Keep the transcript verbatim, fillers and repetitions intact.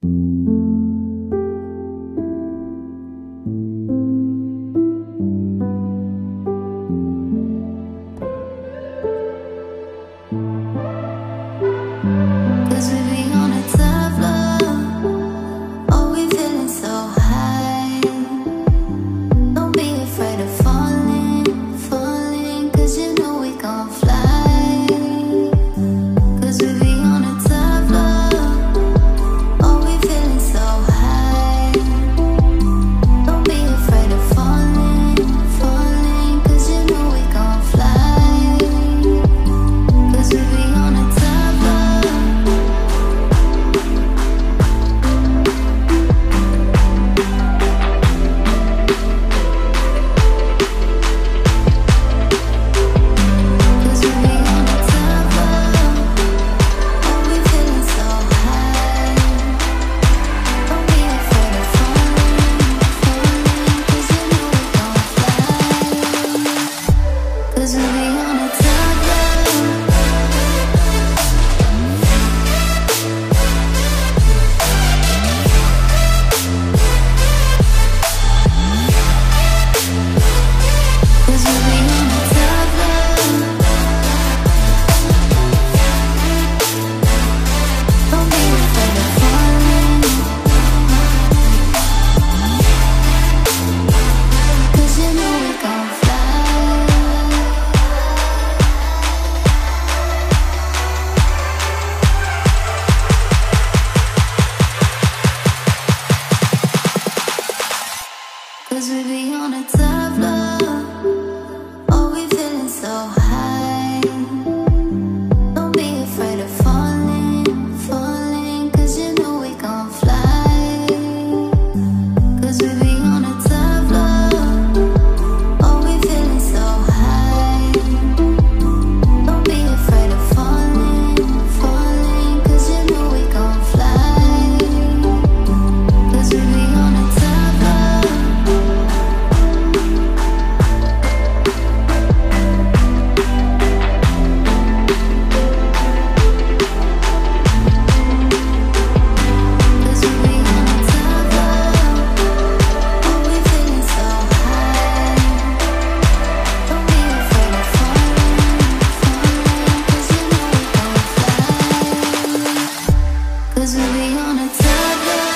'Cause we be on a top floor. Oh, we feeling so high. Don't be afraid of falling, falling, 'cause you know we gon' fly. 'Cause we be on a top floor. Oh, we feeling so high. Don't be afraid of falling, falling, 'cause you know we gon' fly. 'Cause we be on a top floor. 'Cause we be on a top floor. Oh, we feeling so high. Don't be afraid of falling, falling, 'cause you know we gon' fly. 'Cause we be on a top floor. 'Cause we be on a top floor. Don't be afraid of falling. 'Cause you know we gon' fly. 'Cause we be on a top floor. Oh, we feeling so high. Don't be afraid of falling, falling, 'cause you know we gon' fly. 'Cause we be on a top floor. Oh, we feeling so high. Don't be afraid of falling, falling, 'cause you know we gon' fly. 'Cause we be on a top floor. 'Cause we be on a top floor. Oh, we feeling so high. Don't be afraid of falling, falling, 'cause you know we gon' fly. 'Cause we be on a top floor.